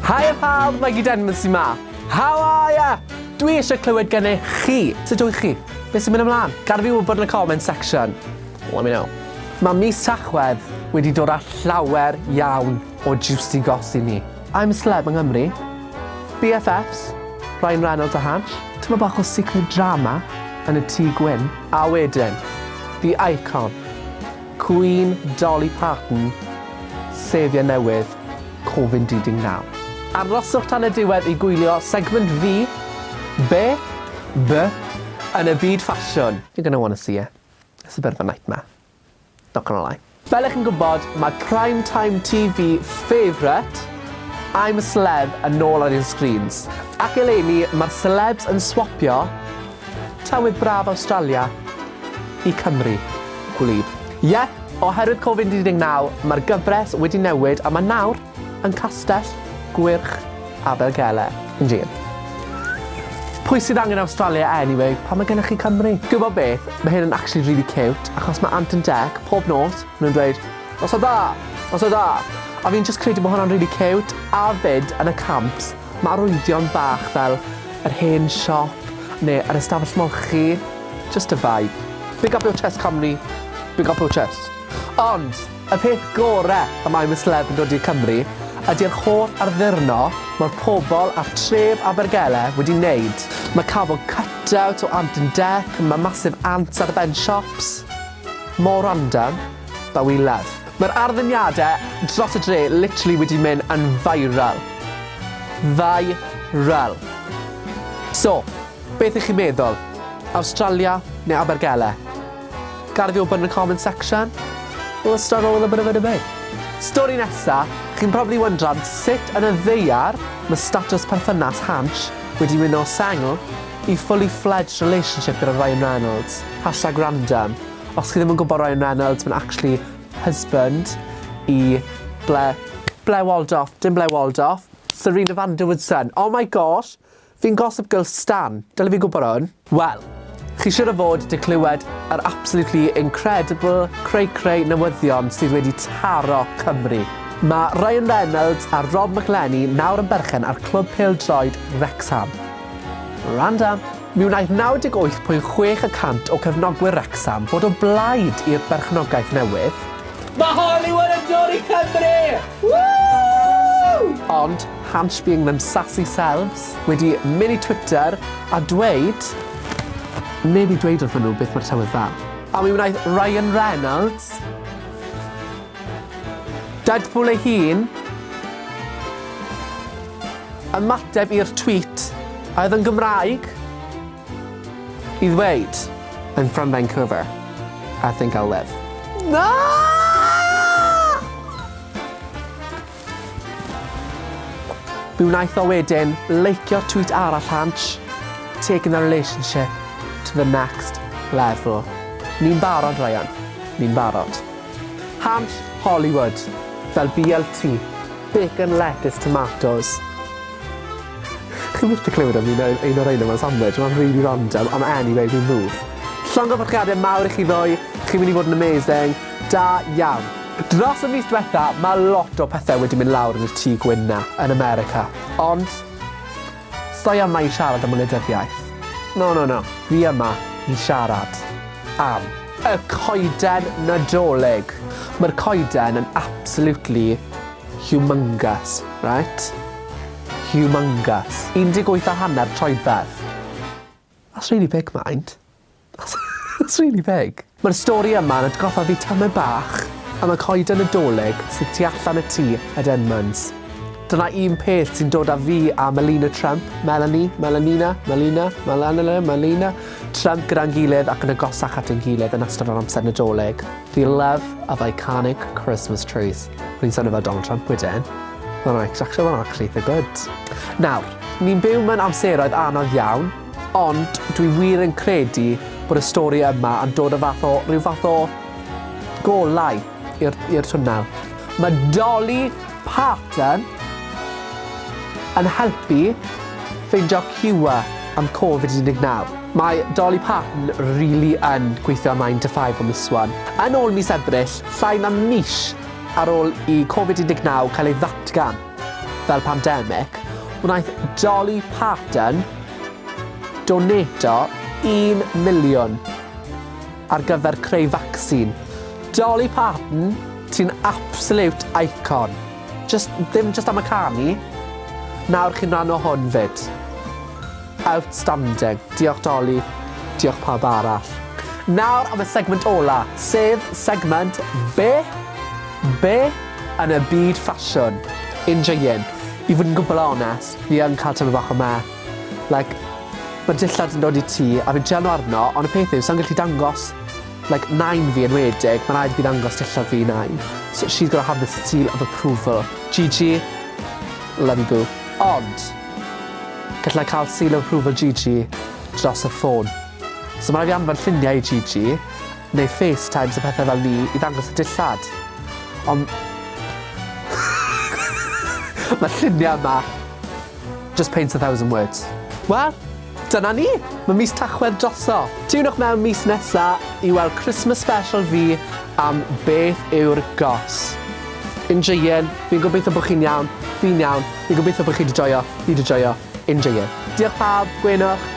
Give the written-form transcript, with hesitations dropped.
Haia pawb, Mikey Denman sy 'ma. How are ya? Dwi eisiau clywed gennych chi. Sut wyt chi? Beth sy'n mynd ymlaen? Gad i fi wybod yn y comment section. Let me know. Mae mis Tachwedd wedi dod â llawer iawn o juicy goss i ni. I'm a Celeb yng Nghymru, BFFs, Ryan Reynolds a Hansh, tyma bach o secret drama yn y Tŷ Gwyn, a wedyn, the icon, Queen Dolly Parton, Saviour newydd, Covid 19. Arhoswch tan y diwedd i gwylio segment fi, be, by, yn y byd ffasiwn. You're gonna wanna see it. It's a bit of a nightmare. Not gonna lie. Fel ych chi'n gwybod, mae prime time TV favourite, I'm a Celeb yn ôl ar ein screens. Ac eleni, mae'r celebs yn swapio tywydd braf Awstralia i Cymru gwlyb. Ie, oherwydd Covid 19, mae'r gyfres wedi newid a mae nawr yn Castell Gwyrch Abergele. Indeed. Pwy sydd angen Awstralia anyway, pan mae gennych chi Cymru? Gwybod beth, mae hyn yn actually really cute, achos mae Ant and Dec, pob nos, maen nhw'n dweud, Nos da! Nos da! A fi'n just credu bod hwnna'n really cute, a fyd, yn y camps, mae arwyddion bach fel yr hen siop, neu yr ystafell molchi, just a vibe. Big up your chest, Cymru. Big up your chest. Ond, y peth gore y mae Miss Leb yn dod i Cymru ydy'r holl arddurno mae'r pobl ar tref Abergele wedi wneud. Mae cardboard cut-out o Ant and Dec, mae massive ants ar ben shops. More random, but we love. Mae'r ardduniadau dros y dre literally wedi mynd yn viral. Viral. So, beth ych chi'n meddwl? Awstralia neu Abergele? Gad i fi wybod yn y comment section. We'll start all with a bit of a debate. Stori nesa, chi'n probably wyndran sut yn y ddaear mae status perthynas Hansh wedi mynd o sengl i fully fledged relationship gyda Ryan Reynolds. #random. Os chi ddim yn gwybod Ryan Reynolds, mae'n actually husband i Blair, Blair Waldorf, dim Blair Waldorf, Serena van der Woodsen. Oh my gosh, fi'n Gossip Girl stan, dyle fi gwybod hwn. Wel, chi siwr o fod 'di clywed yr absolutely incredible cray-cray newyddion sydd wedi taro Cymru. Mae Ryan Reynolds a Rob McElhenney nawr yn berchen ar Clwb Pêl-droed Wrexham. Random. Mi wnaeth 98.6% o cefnogwyr Wrexham fod o blaid i'r berchnogaeth newydd. Mae Hollywood yn dod i Cymru! Woo! Ond Hansh being them sassy selves wedi mynd i Twitter a dweud neb i dweud wrthyn nhw beth mae'r tywydd fel. A mi wnaeth Ryan Reynolds, Deadpool ei hun, ymateb i'r tweet a oedd yn Gymraeg i ddweud I'm from Vancouver. I think I'll live. Na! Mi wnaeth o wedyn leicio tweet arall Hansh, taking the relationship to the next level. Ni'n barod, Ryan. Ni'n barod. Hansh Hollywood, fel BLT, bacon, lettuce, tomatoes. Chi byth 'di clywed am un o un o'r rheina mewn sandwich, mae'n really random, ond anyway, we move. Llongyfarchiadau mawr i chi ddwy, chi'n mynd i fod yn amazing, da iawn. Dros y mis diwetha, mae lot o pethau wedi mynd lawr yn y tŷ gwyn 'na, yn America. Ond, sa i yma i siarad am wleidyddiaeth. No, no, no. Fi yma i siarad am y coeden Nadolig. Mae'r coeden yn absolutely humongous, right? Humongous. 18.5 troedfedd. That's really big, mind. That's, that's really big. Mae'r stori yma yn atgoffa fi tamed bach am y coeden Nadolig sydd tu allan y tŷ at Edmunds. Dyna un peth sy'n dod â fi a Melina Trump, Melanie, Melanina, Melina, Melanina, Melina, Trump gyda'n gilydd ac yn agosach at ein gilydd yn ystod yr amser Nadolig. The love of iconic Christmas trees. O'n i'n swnio fel Donald Trump wedyn. Oedd actually, oedd actually eitha good. Nawr, ni'n byw mewn amseroedd anodd iawn, ond dwi wir yn credu bod y stori yma yn dod â fath o, rhyw fath o golau i'r twnnel. Mae Dolly Parton yn helpu ffeindio cure am Covid-19. Mae Dolly Parton really yn gweithio 9 to 5 on this one. Yn ôl mis Ebrill, llai na mis ar ôl i Covid-19 cael ei ddatgan. fel pandemic, wnaeth Dolly Parton donato 1 miliwn ar gyfer creu vaccine. Dolly Parton, ti'n absolute icon. Just, ddim just am y canu, nawr chi'n rhan o hwn fyd. Outstanding. Diolch Dolly, diolch pawb arall. Nawr am y segment ola, sef segment Be? Be yn y byd ffasiwn. Enjoying. I fod yn gwbl onest, fi yn cael teimlo bach o me. Like, mae dillad yn dod i ti, a fi'n trial nhw arno, ond y peth yw, sa'n gallu dangos like, nain fi enwedig, mae'n rhaid i fi ddangos dillad fi i nain. So she's got to have the seal of approval. Gigi, love you boo. Ond, gallai cael seal of approval Gigi dros y ffôn. So mae rhaid fi anfon lluniau i Gigi, neu FaceTimes a pethau fel ni i ddangos y dillad. Ond mae'r lluniau yma just paints a thousand words. Wel, dyna ni! Mae mis Tachwedd droso. Tiwnwch mewn mis nesa i weld Christmas special fi am beth yw'r goss. Enjoying, fi'n gobeithio bod chi'n iawn, fi'n iawn, fi'n gobeithio bod chi wedi joio, fi wedi joio, enjoying. Diolch pawb, gwenwch.